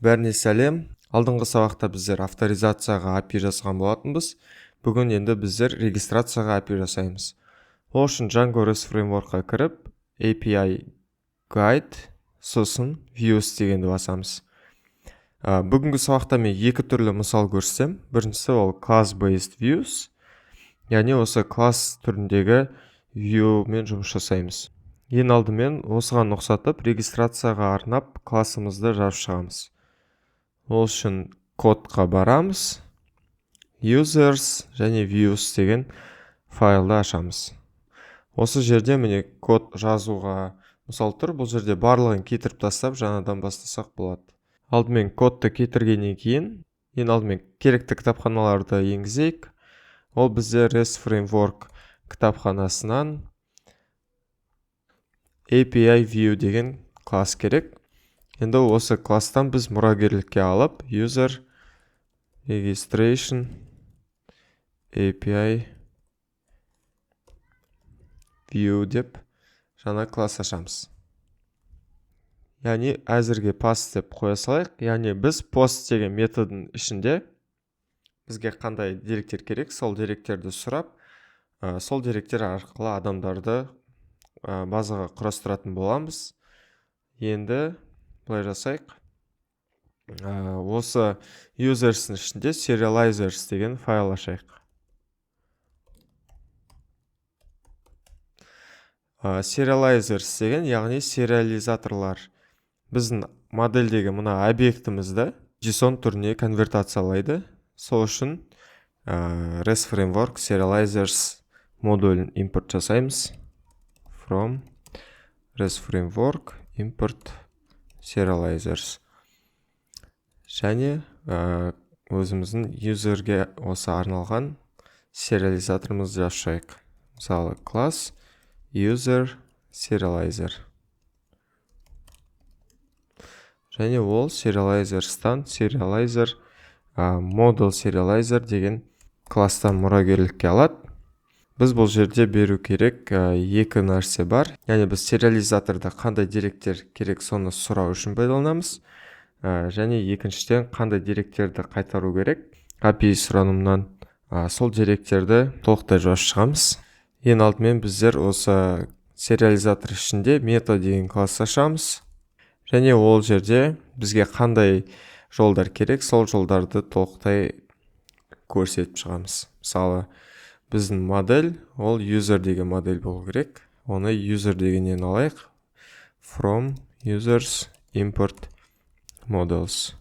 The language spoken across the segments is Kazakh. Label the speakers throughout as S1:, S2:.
S1: Бәріне сәлем. Алдыңғы сабақта біздер авторизацияға API жасаған болатынбыз. Бүгін енді біздер регистрацияға API жасаймыз. Ол үшін Django REST Framework-қа кіріп, API Guide, сосын Views дегенді басамыз. Бүгінгі сабақта мен екі түрлі мысал көрсетемін. Біріншісі ол Class-Based Views, яғни осы класс түріндегі view-мен жұмыс жасаймыз. Ең алдымен осыған ұқсатып регистрацияға арнап классымызды жазып шығамыз. Ол үшін кодқа барамыз, Users және Views деген файлды ашамыз. Осы жерде міне код жазуға мысал тұр. Бұл жерде барлығын кетіріп тастап жаңадан бастасақ болады. Алдымен кодты кетіргеннен кейін ең алдымен керекті кітапханаларды енгізейік. Ол бізде REST Framework кітапханасынан API View деген класс керек. Енді осы класстан біз мұрагерлікке алып User Registration API View деп жаңа класс ашамыз. Яғни әзірге pass деп қоя салайық. Яғни біз post деген методың ішінде бізге қандай деректер керек, сол деректерді сұрап, сол деректер арқылы адамдарды базаға құрастыратын боламыз. Енді былай жасайық. Осы users-ның ішінде serializers деген файл ашайық. Serializers деген, яғни сериализаторлар біздің модельдегі мына объектімізді JSON түріне конвертациялайды. Сол үшін REST Framework Serializers модулін импорт жасаймыз. From REST Framework import Serializers. Және өзіміздің юзерге осы арналған сериализаторымызды жазып. Мысалы, класс user serializer. Және ол serializers'тан serializer model serializer деген класстан мұрагерлікке алады. Біз бұл жерде беру керек екі нәрсе бар. Яғни біз сериализаторда қандай деректер керек, соны сұрау үшін пайдаланамыз. Және екіншіден қандай деректерді қайтару керек API сұранымнан, сол деректерді толықтай жазып шығамыз. Ең алдымен біздер осы сериализатор ішінде мета деген класс ашамыз. Және ол жерде бізге қандай жолдар керек, сол жолдарды толықтай көрсетіп шығамыз. Мысалы, біздің модель ол user деген модель болу керек. Оны user дегеннен алайық. From users import models.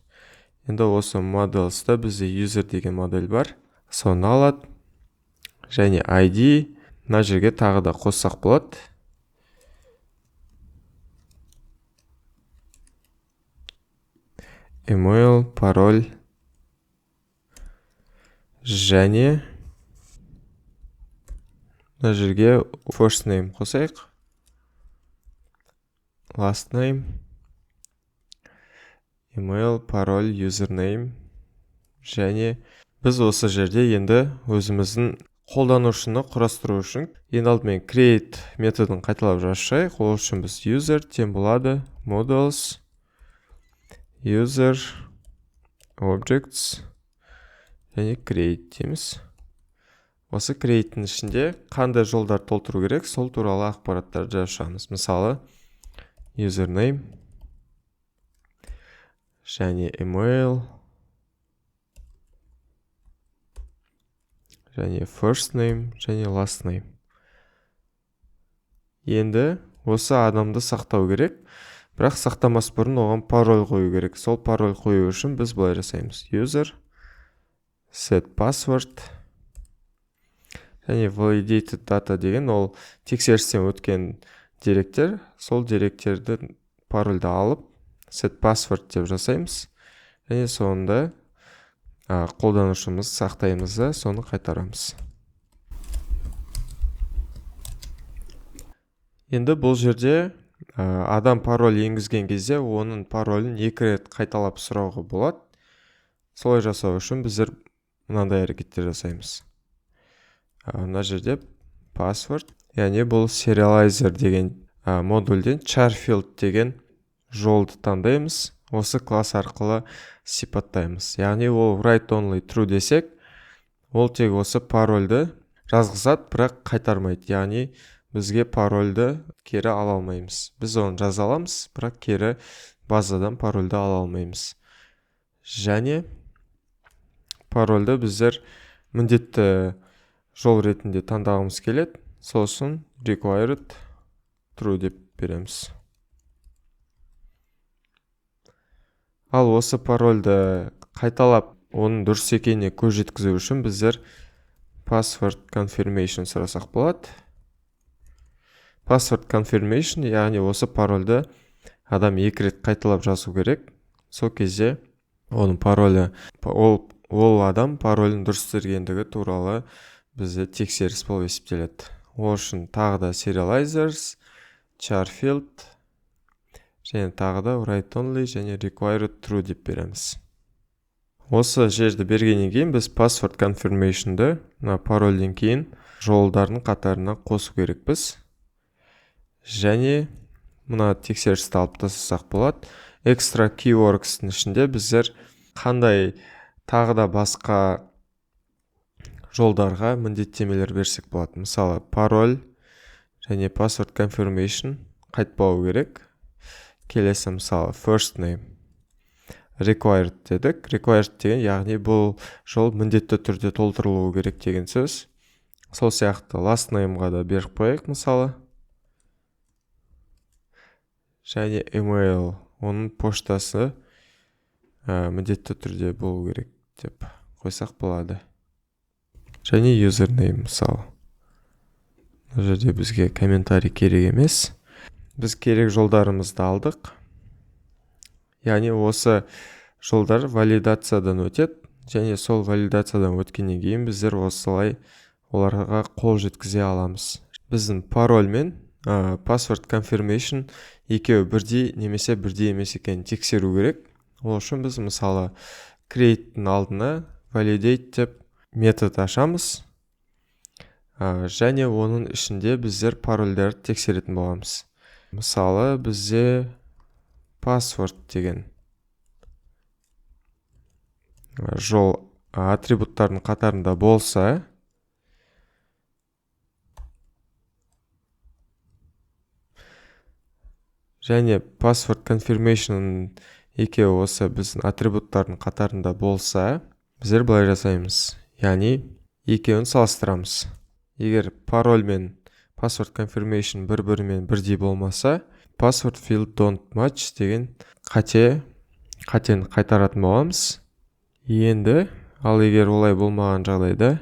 S1: Енді осы models'та бізде user деген модель бар. Соны алады. Және ID мына жерге тағы да қоссақ болады. Email, пароль және мына жерге first name қосайық, last name, email, пароль, username. Және біз осы жерде енді өзіміздің қолданушыны құрастыру үшін ең алдымен create методын қайталап жазып шығайық. Ол үшін біз user тең болады models user objects және create дейміз. Осы create-тің ішінде қандай жолдар толтыру керек, сол туралы ақпараттарды жазып шығамыз. Мысалы, username және email және first name және last name. Енді осы адамды сақтау керек, бірақ сақтамас бұрын оған пароль қою керек. Сол пароль қою үшін біз былай жасаймыз. User set password және validated data деген ол тексерістен өткен деректер. Сол деректерді парольді алып set password деп жасаймыз. Және соңында қолданушымызды сақтаймыз да, соны қайтарамыз. Енді бұл жерде адам пароль енгізген кезде оның паролін екі рет қайталап сұрауға болады. Солай жасау үшін біздер мынандай әрекеттер жасаймыз. Мына жерде password, яғни бұл serializer деген модульден charfield деген жолды таңдаймыз. осы класс арқылы сипаттаймыз. Яғни ол write only true десек, ол тек осы парольді жазғызады, бірақ қайтармайды. Яғни бізге парольді кері ала алмаймыз. Біз оны жаза аламыз, бірақ кері базадан парольді ала алмаймыз. Және парольді біздер міндетті жол ретінде таңдағымыз келеді. Сол үшін required true деп береміз. Ал осы парольді қайталап, оның дұрыс екеніне көз жеткізу үшін біздер password confirmation сұрасақ болады. Password confirmation, яғни осы парольді адам екі рет қайталап жазу керек. Сол кезде оның паролі, ол адам паролін дұрыс тергендігі туралы бізде тексеріс болып есептеледі. Ол үшін тағы да serializers, char field және тағы да write only және required true деп береміз. Осы жерді бергеннен кейін біз password confirmation'ды мына парольден кейін жолдардың қатарына қосу керекпіз. Және мына тексерісті алып тастасақ болады. Extra keywords'тің ішінде біздер қандай тағы да басқа жолдарға міндеттемелер берсек болады. Мысалы, пароль және password confirmation қайтпау керек. Келесі, мысалы, first name required дедік. Required деген, яғни бұл жол міндетті түрде толтырылуы керек деген сөз. Сол сияқты last name'ға да беріп қояйық, мысалы. Және email, оның поштасы міндетті түрде болу керек деп қойсақ болады. Және username, мысалы. Бұл жерде бізге комментарий керек емес. Біз керек жолдарымызды алдық. Яғни осы жолдар валидациядан өтеді және сол валидациядан өткеннен кейін біздер осылай оларға қол жеткізе аламыз. Біздің пароль мен password confirmation екеуі бірдей немесе бірдей емес екенін тексеру керек. Ол үшін біз, мысалы, create-тің алдына validate деп метод ашамыз. Және оның ішінде біздер парольдерді тексеретін боламыз. Мысалы, бізде password деген жол атрибуттардың қатарында болса, және password confirmation екеуі осы біздің атрибуттардың қатарында болса, біздер былай жасаймыз. Яғни екеуін салыстырамыз. Егер пароль мен password confirmation бір-бірімен бірдей болмаса, password field don't match деген қатені қайтаратын боламыз. Енді, ал егер олай болмаған жағдайда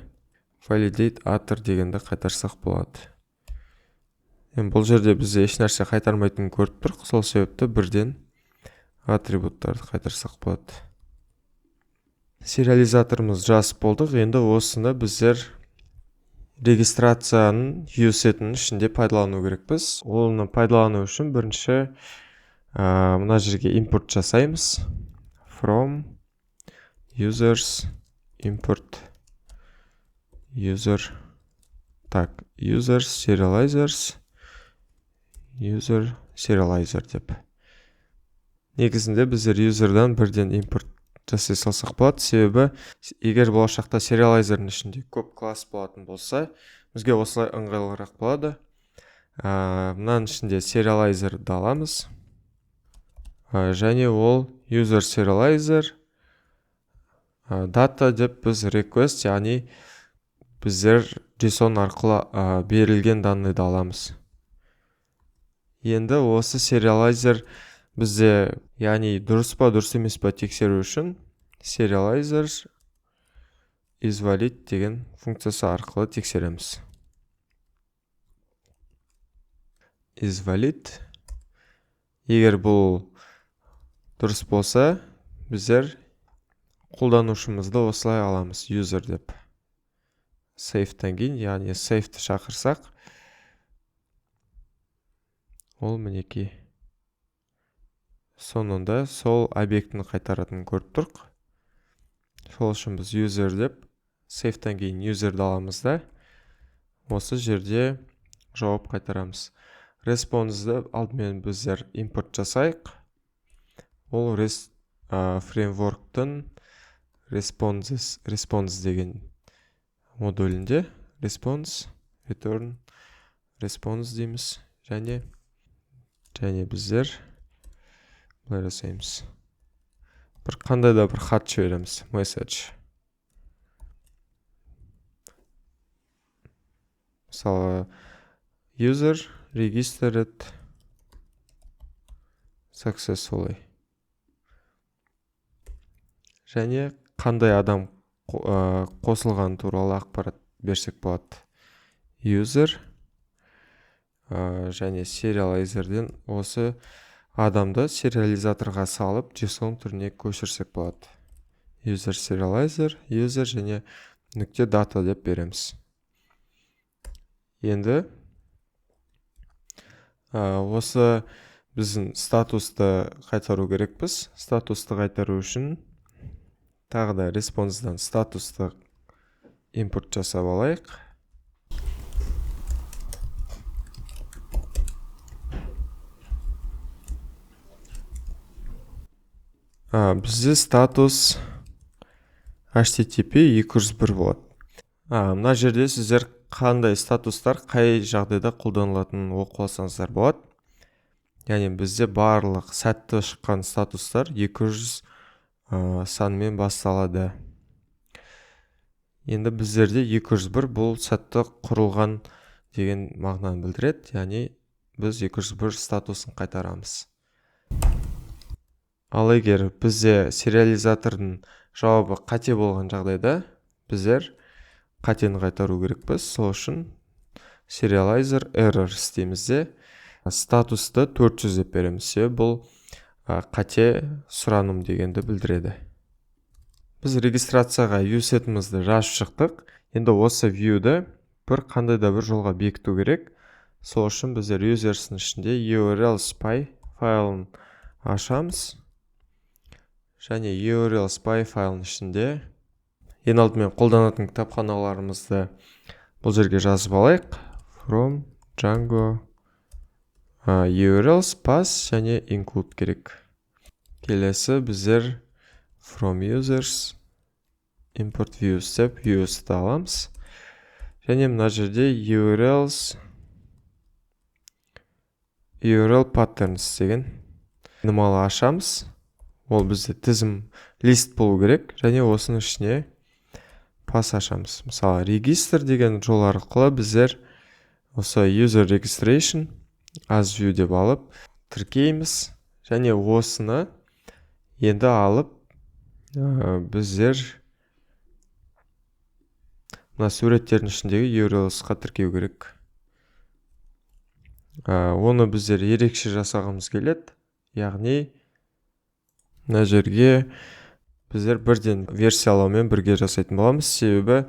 S1: validate attr дегенді қайтарсақ болады. Енді бұл жерде бізде еш нәрсе қайтармайтынын көріп тұрмыз, сол себепті бірден атрибуттарды қайтарсақ болады. Сериализаторымыз жазып болдық. Енді осыны біздер регистрацияның viewset'інің ішінде пайдалану керекпіз. Оны пайдалану үшін бірінші мына жерге импорт жасаймыз. From users import user. Так, users serializers user serializer деп. Негізінде біздер user'дан бірден импорт жасай салсақ болады, себебі егер болашақта сериалайзердің ішінде көп класс болатын болса, бізге осылай ыңғайлырақ болады. Мынаның ішінде сериалайзерді аламыз. Және ол user serializer data деп біз request, яғни біздер JSON арқылы берілген данныйды аламыз. Енді осы сериалайзер бізде, яғни дұрыс па, дұрыс емес па тексеру үшін serializer is valid деген функциясы арқылы тексереміз. Is valid. Егер бұл дұрыс болса, біздер қолданушымызды осылай аламыз, user деп. Save-тен кейін, яғни save-ті шақырсақ, ол мінекей соңында сол объектіні қайтаратынын көріп тұрық. Сол үшін біз user деп save-тен кейін user-ді аламыз да, осы жерде жауап қайтарамыз. Response-ды алдымен біздер импорт жасайық. Ол REST фреймворктың response деген модулінде response return response дейміз. Және біздер былай жасаймыз. Бір қандай да бір хат жібереміз, message. Мысалы, user registered successfully. Және қандай адам қосылған туралы ақпарат берсек болады. User және serializerден осы адамды сериализаторға салып JSON түріне көшірсек болады. User serializer, user және нүкте data деп береміз. Енді осы біздің статусты қайтару керекпіз. Статусты қайтару үшін тағы да response-дан статусты импорт жасап алайық. Бізде статус HTTP 201 болады. Мына жерде сіздер қандай статустар қай жағдайда қолданылатынын оқып алсаңыздар болады. Яғни бізде барлық сәтті шыққан статустар 200 санмен басталады. Енді біздерде 201 бұл сәтті құрылған деген мағынаны білдіреді. Яғни біз 201 статусын қайтарамыз. Ал егер бізде сериализатордың жауабы қате болған жағдайда біздер қатені қайтару керекпіз. Сол үшін serializer error істейміз де статусты 400 деп береміз. Себебі бұл қате сұраным дегенді білдіреді. Біз регистрацияға view setімізді жазып шықтық. Енді осы viewді бір қандай да бір жолға бекіту керек. Сол үшін біздер users'ın ішінде urls.py файлын ашамыз. Және urls.py файлының ішінде ең алдымен қолданатын кітапханаларымызды бұл жерге жазып алайық. From Django urls path және include керек. Келесі біздер from users import views деп views'ты аламыз. Және мына жерде url patterns деген айнымалы ашамыз. Ол бізде тізім лист болу керек. Және осының ішіне пас ашамыз. Мысалы, register деген жол арқылы біздер осы user registration as view деп алып тіркейміз. Және осыны енді алып біздер мына суреттердің ішіндегі urls-қа тіркеу керек. Оны біздер ерекше жасағымыз келеді. Яғни мына жерге біздер бірден версиялаумен бірге жасайтын боламыз. Себебі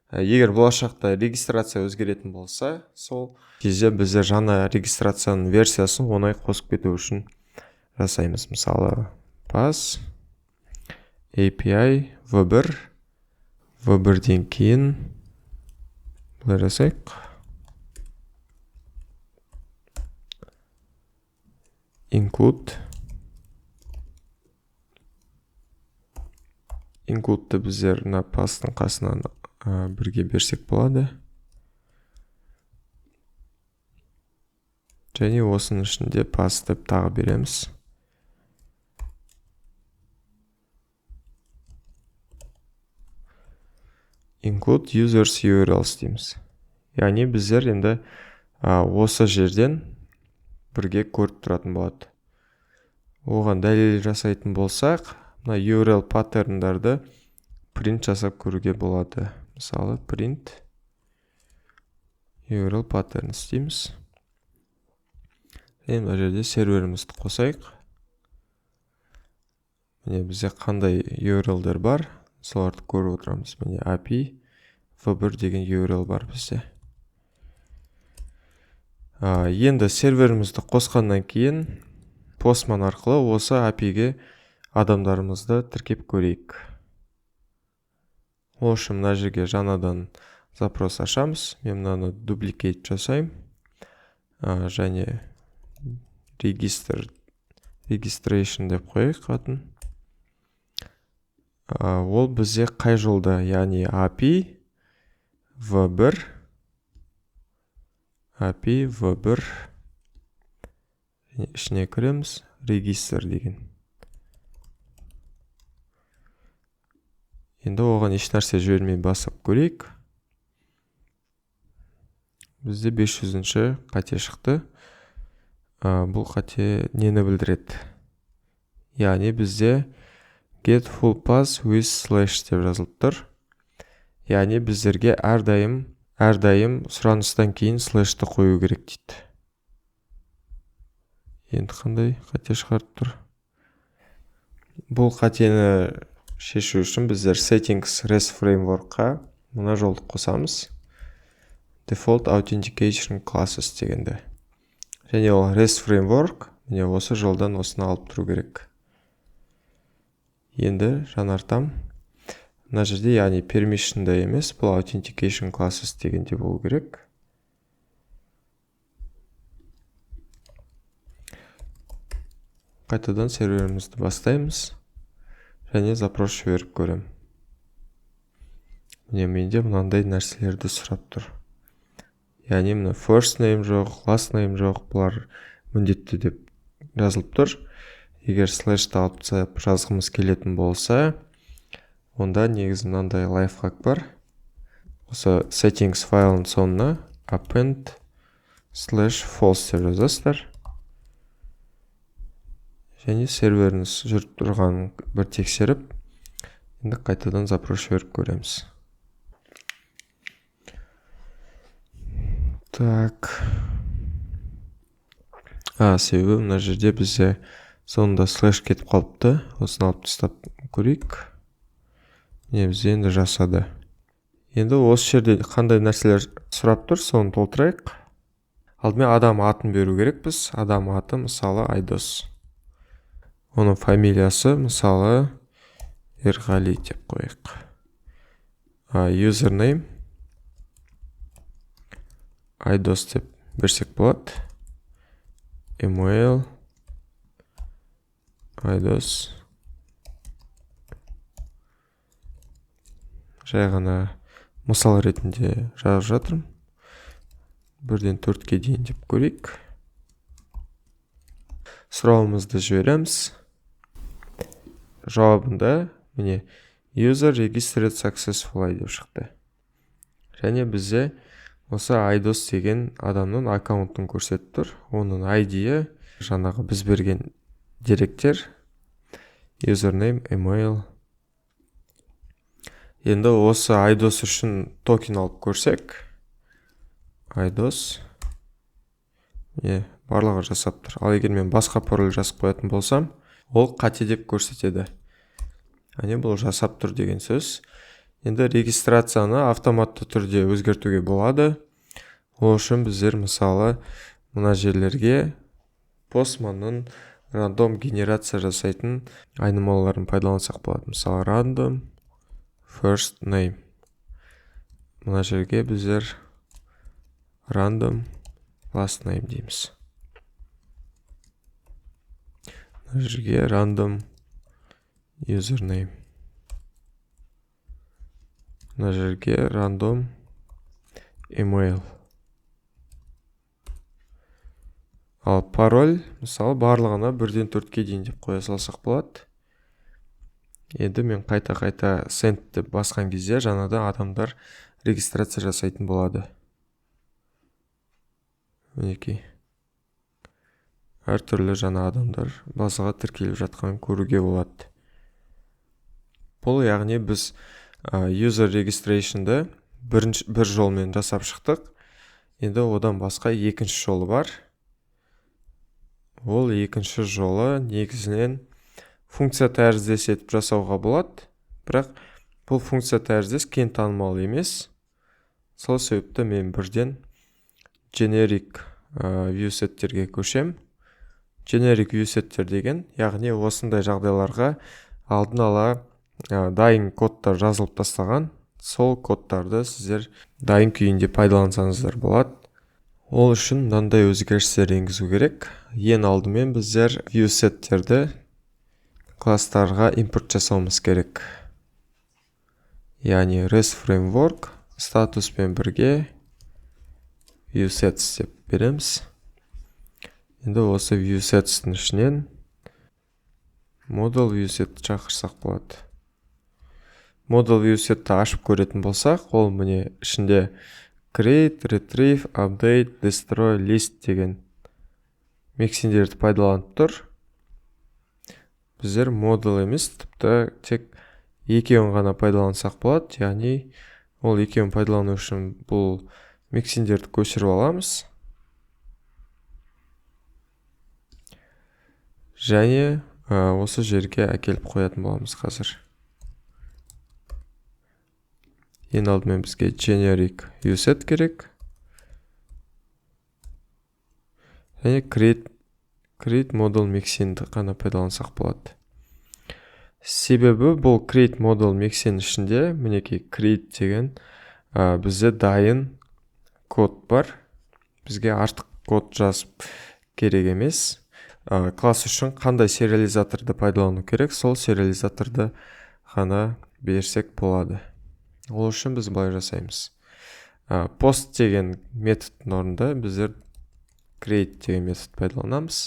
S1: егер болашақта регистрация өзгеретін болса, сол кезде біздер жаңа регистрацияның версиясын оңай қосып кету үшін жасаймыз. Мысалы, path API v1, v1-ден кейін былай жасайық. Include. Include-ті біздер мына path-тың қасынан бірге берсек болады. Және осының ішінде path деп тағы береміз. Include users urls дейміз. Яғни біздер енді осы жерден бірге көріп тұратын болады. Оған дәлел жасайтын болсақ, мына URL паттерндарды print жасап көруге болады. Мысалы, print URL patterns дейміз. Және мына жерде серверімізді қосайық. Міне бізде қандай URL-дер бар, соларды көріп отырамыз. Міне API v1 деген URL бар бізде. Енді серверімізді қосқаннан кейін Postman арқылы осы A P I-ге адамдарымызды тіркеп көрейік. Ол үшін мына жерге жаңадан запрос ашамыз. Мен мынаны duplicate жасаймын. Және Registration деп қояйық атын. Ол бізде қай жолда, яғни API V1, API V1 ішіне кіреміз, register деген. Енді оған еш нәрсе жібермей басып көрейік. Бізде 500-ші қате шықты. Бұл қате нені білдіреді? Яғни бізде get full path with slash деп жазылып тұр. Яғни біздерге әрдайым сұраныстан кейін слэшті қою керек дейді. Енді қандай қате шығарып тұр? Бұл қатені шешу үшін біздер settings REST framework-қа мына жолды қосамыз. Default Authentication Classes дегенді. Және ол REST framework міне осы жолдан осыны алып тұру керек. Енді жаңартам. Мына жерде, яғни permission-да емес, бұл Authentication Classes дегенде болу керек. Қайтадан серверімізді бастаймыз. Және запрос жіберіп көрем. Міне менде мынандай нәрселерді сұрап тұр. Яғни мына first name жоқ, last name жоқ, бұлар міндетті деп жазылып тұр. Егер слэшті алып тастап жазғымыз келетін болса, онда негізі мынандай лайфхак бар. Осы settings файлының соңына append slash false деп жазасыздар. Және серверіңіз жүріп тұрғанын бір тексеріп, енді қайтадан запрос жіберіп көреміз. Так. Себебі мына жерде бізде соңында слэш кетіп қалыпты. Осыны алып тастап көрейік. Міне бізде енді жасады. Енді осы жерде қандай нәрселер сұрап тұр, соны толтырайық. Алдымен адам атын беру керекпіз. Адам аты мысалы Айдос. Оның фамилиясы мысалы Ерғали деп қояйық. Username Айдос деп берсек болады. Email Айдос. Жай ғана мысал ретінде жазып жатырмын. 1-ден 4-ке дейін деп көрейік. Сұрауымызды жібереміз. Жауабында міне user registered successfully деп шықты. Және бізде осы Айдос деген адамның аккаунтын көрсетіп тұр. Оның ID-і жаңағы біз берген деректер, username, email. Енді осы Айдос үшін токен алып көрсек, Айдос міне барлығы жасап тұр. Ал егер мен басқа пароль жазып қоятын болсам, ол қате деп көрсетеді. Яғни бұл жасап тұр деген сөз. Енді регистрацияны автоматты түрде өзгертуге болады. Ол үшін біздер мысалы мына жерлерге Postman'ның рандом генерация жасайтын айнымалыларын пайдалансақ болады. Мысалы random first name. Мына жерге біздер random last name дейміз. Мына жерге random username. Мына жерге random email. Ал пароль, мысалы, барлығына 1-ден 4-ке дейін деп қоя салсақ болады. Енді мен қайта-қайта send деп басқан кезде жаңадан адамдар регистрация жасайтын болады. Мінекей. Әртүрлі жаңа адамдар базаға тіркеліп жатқанын көруге болады. Бұл яғни біз user registration'ды бір жолмен жасап шықтық. Енді одан басқа екінші жолы бар. Ол екінші жолы негізінен функция тәріздес етіп жасауға болады, бірақ бұл функция тәріздес кең танымал емес. Сол себепті мен бірден generic viewsetтерге көшем. Generic viewsettер деген, яғни осындай жағдайларға алдын ала дайын кодтар жазылып тастаған. Сол кодтарды сіздер дайын күйінде пайдалансаңыздар болады. Ол үшін мынандай өзгерістер енгізу керек. Ең алдымен біздер viewsetтерді класстарға импорт жасауымыз керек. Яғни REST framework статуспен бірге viewsets деп береміз. Енді осы viewsets'тің ішінен model viewset шақырсақ болады. Model viewsetті ашып көретін болсақ, ол міне ішінде create, retrieve, update, destroy, list деген миксиндерді пайдаланып тұр. Біздер model емес, тіпті тек екеуін ғана пайдалансақ болады. Яғни ол екеуін пайдалану үшін бұл миксиндерді көшіріп аламыз. Және осы жерге әкеліп қоятын боламыз қазір. Ең алдымен бізге generic viewset керек. Және create model mixinді ғана пайдалансақ болады. Себебі бұл create model mixin ішінде мінекей create деген бізде дайын код бар. Бізге артық код жазып керек емес. Класс үшін қандай сериализаторды пайдалану керек, сол сериализаторды ғана берсек болады. Ол үшін біз былай жасаймыз. Post деген методтың орнында біздер create деген метод пайдаланамыз.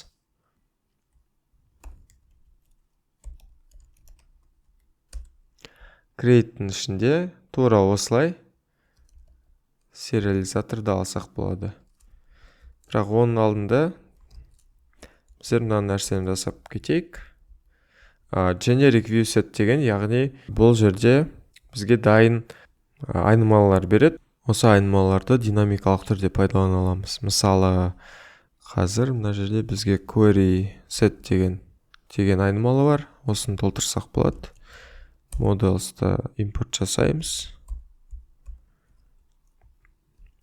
S1: Create-тің ішінде тура осылай сериализаторды алсақ болады. Бірақ оның алдында біздер мына нәрсені жасап кетейік. Generic viewset деген, яғни бұл жерде бізге дайын айнымалылар береді. Осы айнымалыларды динамикалық түрде пайдалана аламыз. Мысалы, қазір мына жерде бізге query set деген айнымалы бар. Осыны толтырсақ болады. Models'та импорт жасаймыз.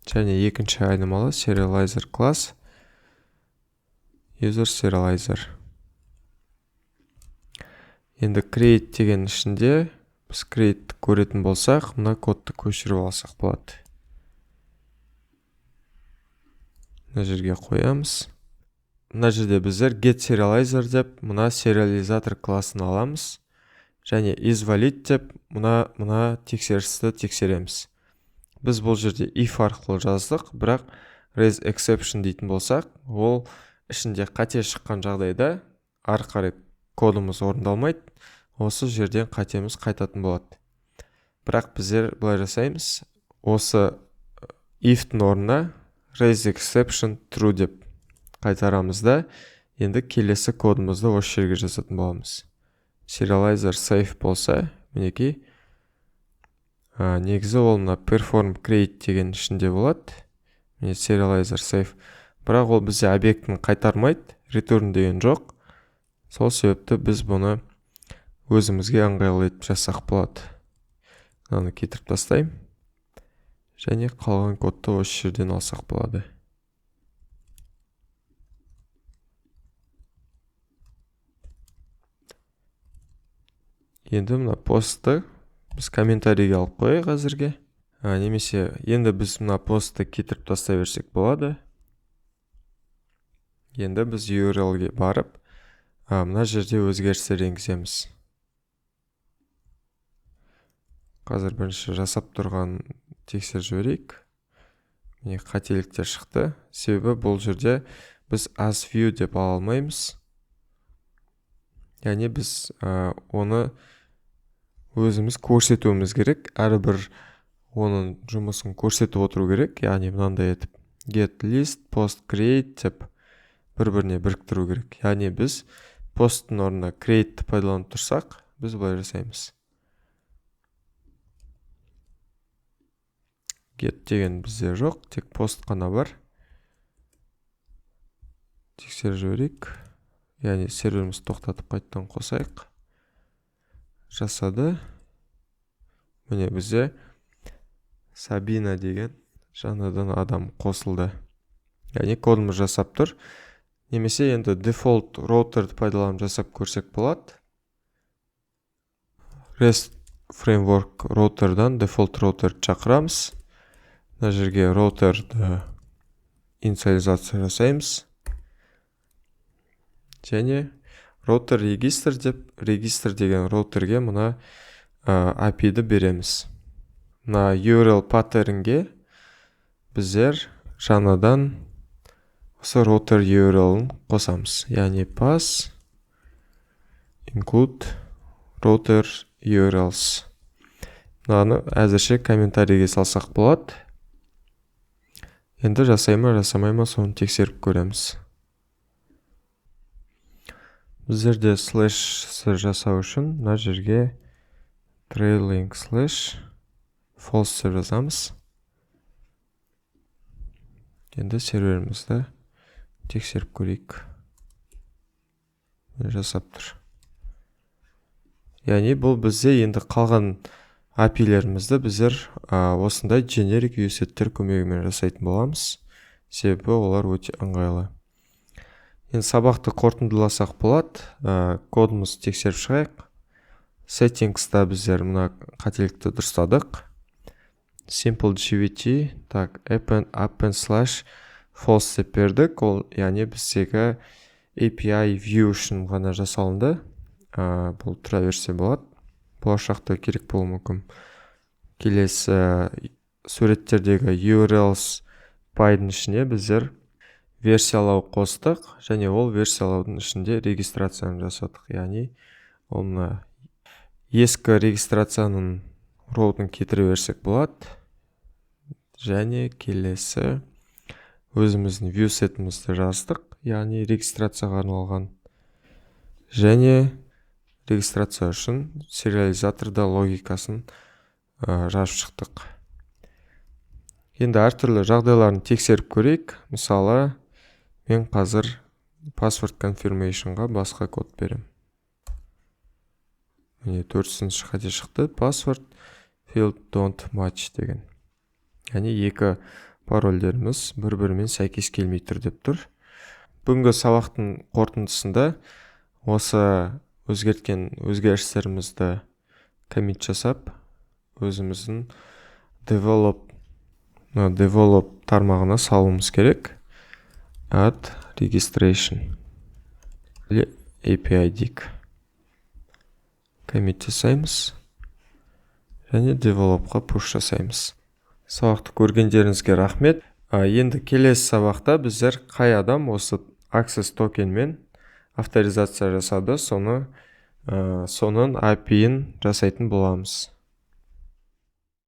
S1: Және екінші айнымалы serializer class user serializer. Енді create деген ішінде біз create көретін болсақ, мына кодты көшіріп алсақ болады. Мына жерге қоямыз. Мына жерде біздер get serializer деп мына сериализатор классын аламыз. Және isValid деп мына тексерісті тексереміз. Біз бұл жерде if арқылы жаздық, бірақ raise exception дейтін болсақ, ол ішінде қате шыққан жағдайда ары қарай кодымыз орындалмайды. Осы жерден қатеміз қайтатын болады. Бірақ біздер былай жасаймыз. Осы if-тің орнына raise exception true деп қайтарамыз да, енді келесі кодымызды осы жерге жазатын боламыз. Serializer safe болса, мінекей, негізі ол мына perform create деген ішінде болады. Міне serializer safe. Бірақ ол бізде объектіні қайтармайды, return деген жоқ. Сол себепті біз бұны өзімізге ыңғайлы етіп жасақ болады. Мынаны кетіріп тастаймын. Және қалған кодты осы жерден алсақ болады. Енді мына постты біз комментарийге алып қояйық әзірге. Немесе енді біз мына постты кетіріп тастай берсек болады. Енді біз URL-ге барып, мына жерде өзгерістер енгіземіз. Қазір бірінші жасап тұрған тексеріп жіберейік. Міне қателіктер шықты. Себебі бұл жерде біз as view деп ала алмаймыз. Яғни біз оны өзіміз көрсетуіміз керек. Әрбір оның жұмысын көрсетіп отыру керек. Яғни мынандай етіп get list, post create деп бір-біріне біріктіру керек. Яғни біз посттың орнына create-ті пайдаланып тұрсақ, біз былай жасаймыз. Get деген бізде жоқ, тек пост қана бар. Тексеріп жіберейік. Яғни серверімізді тоқтатып қайтадан қосайық. Жасады. Міне бізде Сабина деген жаңадан адам қосылды. Яғни кодымыз жасап тұр. Немесе енді default routerді пайдаланып жасап көрсек болады. REST framework routerдан default router шақырамыз. Мына жерге routerді Инициализация жасаймыз және router register деп, register деген роутерге мына API-ді береміз. Мына URL паттернге біздер жаңадан осы роутер URL-ін қосамыз, яғни path include router URLs. Мынаны әзірше комментарийге салсақ болады. Енді жасай ма, жасамай ма, соны тексеріп көреміз. Біздерде слэш жасау үшін мына жерге trailing slash false деп жазамыз. Енді серверімізді тексеріп көрейік. Жасап тұр. Яғни бұл бізде енді қалған API-лерімізді біздер осындай generic viewset көмегімен жасайтын боламыз, себебі олар өте ыңғайлы. Енді сабақты қорытындыласақ болады. Кодымызды тексеріп шығайық. Settings-та біздер мына қателікті дұрыстадық. Simple JWT, так, append slash false деп бердік. Ол, яғни, біздегі API view үшін ғана жасалынды. Бұл тұра берсе болады, болашақта керек болуы мүмкін. Келесі суреттердегі URLs py-дың ішіне біздер версиялау қостық және ол версиялаудың ішінде регистрацияны жасадық, яғни ол мына ескі регистрацияның роутын кетіре берсек болады. Және келесі өзіміздің viewset-імізді жаздық, яғни регистрацияға арналған, және регистрация үшін сериализаторда логикасын жазып шықтық. Енді әртүрлі жағдайларын тексеріп көрейік. Мысалы, мен қазір password confirmation-ға басқа код беремін. Міне, төртінші қате шықты: password field don't match деген, яғни екі парольдеріміз бір бірімен сәйкес келмей тұр деп тұр. Бүгінгі сабақтың қорытындысында осы өзгерткен өзгерістерімізді commit жасап, өзіміздің develop тармағына салуымыз керек. Add registration или API дейік. Commit жасаймыз және develop-қа push жасаймыз. Сабақты көргендеріңізге рахмет. Енді келесі сабақта біздер қай адам осы access токенмен авторизация жасады, соны соның API-ін жасайтын боламыз.